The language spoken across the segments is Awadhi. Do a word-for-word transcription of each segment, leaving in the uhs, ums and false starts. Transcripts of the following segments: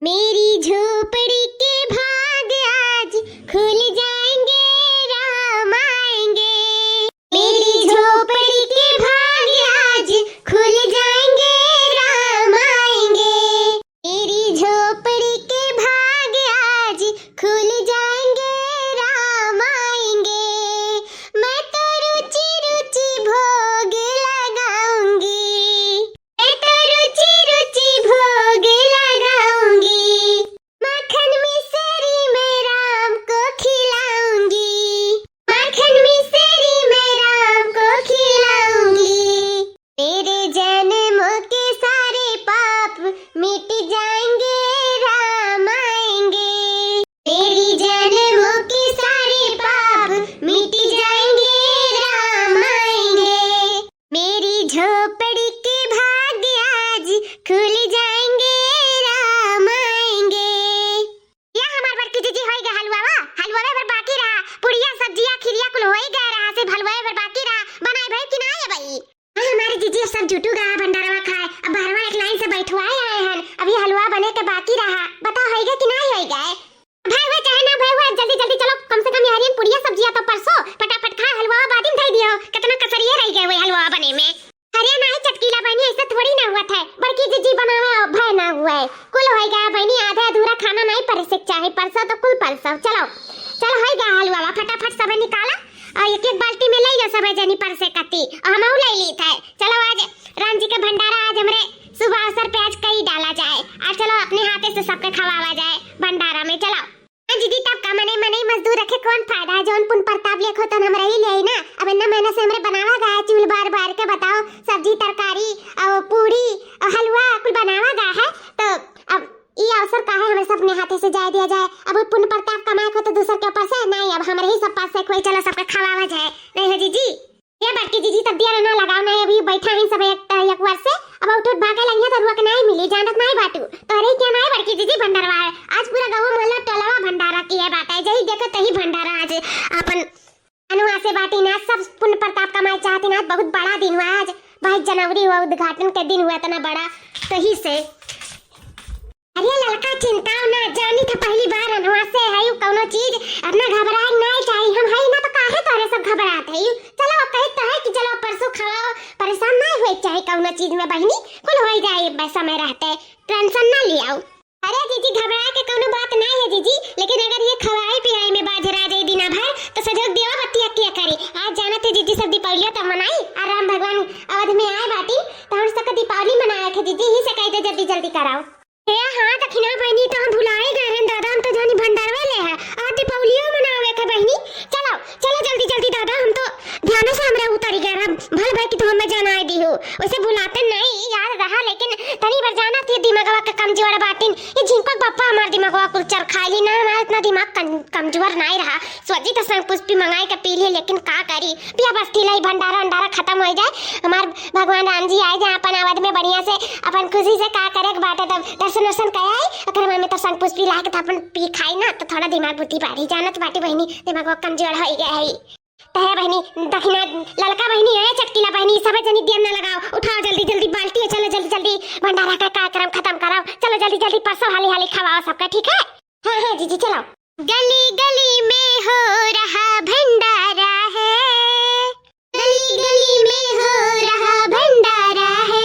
मेरी झोपड़ी के भाग आज खुल जाएंगे, राम आएंगे। मेरी झोपड़ी के भाग आज खुल जाएंगे, राम आएंगे। मेरी झोपड़ी के भाग आज खुल जाएंगे, राम आएंगे। मैं तो रुचि रुचि भोग लगाऊंगी। मैं तो रुचि रुचि भोग लगाऊंगी। माखन मिसरी मैं राम को खिलाऊंगी। माखन मिसरी मैं राम को खिलाऊंगी। तेरे जन्मों के सारे पाप मिट जाएंगे, राम आएंगे। तेरी जन्मों के सारे पाप मिट जाएंगे, राम आएंगे। मेरी झोपड़ी के भाग आज खुल जाएंगे, राम आएंगे। या हमार बड़की जीजी, होई गए हलवावा। हलवावे भर बाकी रहा, पुड़िया, सब्जिया, खिरिया कुल होई गए रहा, सिर्फ हलवावे भर बाकी रहा। बनाई भई कि ना ये बई? हाँ, हमारी जीजी अब सब जुटू गया भंडारवा खाए। अब बहरवा एक लाइन से बैठवाए आए हैं, अभी हलवा बने के बाकी रहा। बताओ, होई गए कि ना होई गए? भए हुए चाहे ना भए हुए, जल्दी जल्दी चलो, कम से कम यारियन पुड़िया सब्जिया तो परसो, फटाफट खा, हलवा बाद में धई दियो। कितना कसरिये रह गए हुए हलवा बने में। अरे नाही चटकीला बहनी, ऐसा थोड़ी ना हुआ था। बड़की जीजी बनावे और भय ना हुआ है। कुल होई गया बहनी, आधा अधूरा खाना नहीं परसे के चाहे। परसो तो कुल परसो। चलो, चलो होई गया हलवा, फटाफट सबे निकाला और एक एक बाल्टी में ले लो सबे जनी परसे कती। और हम ले ली थे। चलो आज राम जी के भंडारा आज हमरे शुभ अवसर पे आज कई डाला जाए। और चलो अपने हाथे से सबके खवावा जाए भंडारा में। चलो। हाँ जीजी, तब का मनई मनई मजदूर रखे कौन फायदा है, जौन पुन प्रताप लेख होतन हम रही ले ना। अब इतना मेहनत से हमरे बनावा गा है, चूल बार बार के बताओ, सब्जी तरकारी और पूड़ी और हलवा कुल बनावा गा है, तो अब ई अवसर का है हमरे सब अपने हाथे से जाए दिया जाए। अब उ पुन प्रताप कमाए को तो दूसर के ऊपर से नहीं, अब हमरे ही सब पास से कोई, चलो सबके खवावा जाए, नहीं हो जीजी? ये बड़की जीजी, तब दिया ना लगाओ ना, अभी बैठा है सब एक, एक वर्ष से। अब उठ उठ भागे लगिया तो रुआ के नहीं मिली, जानत नहीं बाटू। तोहरे क्या नहीं बड़की जीजी भंडारवा है, आज पूरा गाँव मोहल्ला टोलवा भंडारा की है बात है, जही देखो तही भंडारा आज अपन अनुआ से बाटी ना, सब पुन प्रताप कमाए चाहती ना। बहुत बड़ा दिन हुआ आज, बाईस जनवरी हुआ, उद्घाटन के दिन हुआ इतना बड़ा, तही से। अरे ललका, चिंताओ ना, जानी था पहली बार अनवा से है यू कौनो चीज, अपना घबराए नहीं चाहिए। हम है ना तो काहे तोहरे सब घबरात है यू। चलो, अब कही तो है कि चलो परसों खाओ, परेशान नहीं हुए चाहे कौनो चीज में बहनी, कुल हो जाए बस समय रहते, टेंशन ना लियाओ। अरे जीजी, घबराए के कौनो बात नहीं है जीजी, लेकिन अगर ये खवाए पियाए में बाझ रह जाए दिना भर तो सजग देवा बत्ती अक्किया करी। आज जानत है जीजी सब दीपावली तो मनाई, और राम भगवान अवध में आए बाटी तो हम सबका दीपावली मनाए थे जीजी, ही से कही तो जल्दी जल्दी कराओ। हे हाँ दखिना बहिनी, तो हम भुलाए गए हैं दादा, हम तो जानी भंडारवे ले है। आज दीपावलियो मनावे के बहिनी। चलो, चलो जल्दी जल्दी दादा, हम तो ध्यान से हमरा उतारी गए हैं। भल भाई कि तू हमें जनाए दी हो, वैसे भुलाते नहीं, याद रहा, लेकिन तनी बार जाना थी दिमागवा के कमजोर बाटिन। ये झिंकक बापा हमार दिमागवा कुल चरखाइली ना, हमारा इतना दिमाग कम-, कमजोर नहीं रहा। सोची तो शंख पुष्पी मंगाई के पी लिए, लेकिन का करी, पिया बस तिलई भंडारा अंडारा खत्म हो जाए, हमार भगवान राम जी आए जाए अपन अवध में बढ़िया से, अपन खुशी से का करे के बाटे, तब दर्शन वर्शन कर आई, ओकरे बाद में तो शंख पुष्पी ला के तो अपन पी खाई ना, तो थोड़ा दिमाग बुद्धि बढ़ी। जानत बाटी बहिनी, दिमाग वो कमजोर हो गया है। तो है बहिनी, दखिना ललका बहिनी है, चटकीला बहिनी, सब जनी दिया ना लगाओ, उठाओ जल्दी जल्दी बाल्टी है, चलो जल्दी जल्दी भंडारा का कार्यक्रम खत्म कराओ, चलो जल्दी जल्दी परसों हाली हाली खवाओ सबका, ठीक है? हाँ हाँ जीजी चलो। गली गली में हो रहा भंडारा है, गली गली में हो रहा भंडारा है,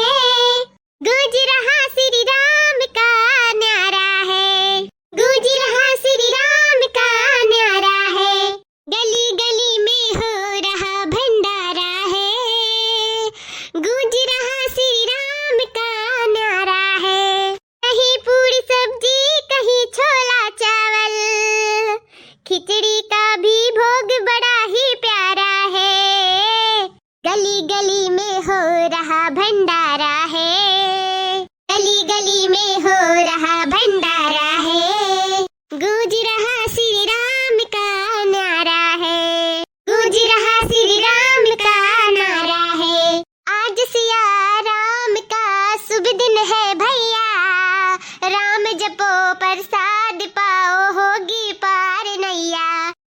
गूंज रहा श्री राम का नारा है, गूंज रहा श्री राम का नारा है। गली गली में हो रहा भंडारा है, गूंज रहा श्री राम का नारा है। कहीं पूरी सब्जी, कहीं छोला चावल, खिचड़ी का भी भोग बड़ा ही प्यारा है। गली गली में हो रहा भंडारा है, गली गली में हो रहा भंडारा है, गूंज रहा श्री राम का नारा है, गूंज रहा श्री राम का नारा है। आज सिया राम का शुभ दिन है भैया, राम जपो प्रसाद पाओ होगी पार नैया।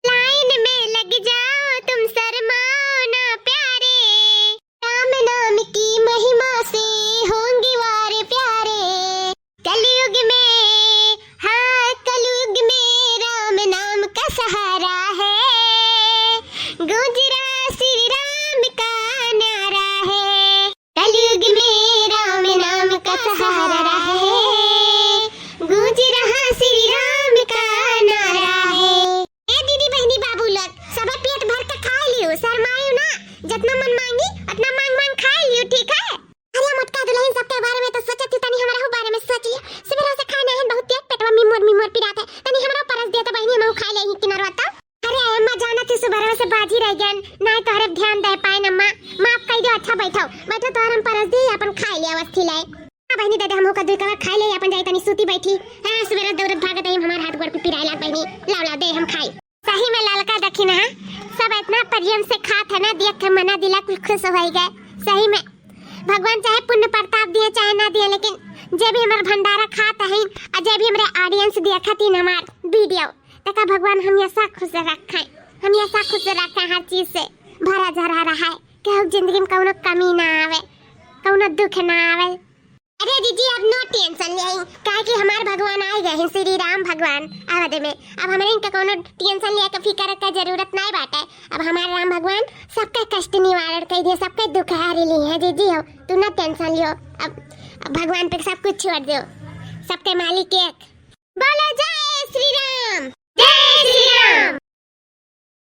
लाइन में लग जाओ तुम शर्माओ ना प्यारे, राम नाम की महिमा से होंगे वार प्यारे। कलयुग में अगेन, ना तोहरे ध्यान दे पाए न माँ। माफ कर दो, अच्छा बैठो, बैठो, तोहर हम परस दी, अपन खाए ले अवस्थी ले। हाँ बहिनी, दे दे, हमहू का दुई कवर खाए ले, अपन जाई तनी सूती बैठी। हाँ, सुबेरे दौड़त भागत आई, हमार हाथ गोड़ पिपिराए लाग बहिनी। लाओ, लाओ, दे, हम खाई। सही में ललका देखी ना, सब इतना प्रेम से खात है ना, देख के मना दिला कुल खुश हो गए। सही में भगवान चाहे पुण्य प्रताप दिए चाहे ना दिए, लेकिन जे भी हमार भंडारा खात है और जे भी हमारे ऑडियंस देखत ही हमार वीडियो, तका भगवान हमेशा खुश रखे, हमेशा खुश रखे, हर चीज से भरा झरा रहे, केहू जिंदगी में कौनो कमी ना आवे, कौनो दुख ना आवे। अरे जीजी, अब नो टेंशन ले, काहे कि हमार भगवान आ गए हैं, श्री राम भगवान अवध में। अब हमारे इनका कौनो टेंशन ले के फिकर के जरूरत नहीं बाटे। अब हमारे राम भगवान सबके कष्ट निवारण कर दिए, सबके दुख हर ली है जीजी हो, तू ना टेंशन लियो। अब, अब भगवान पे सब कुछ छोड़ दो, सबके मालिक एक। बोलो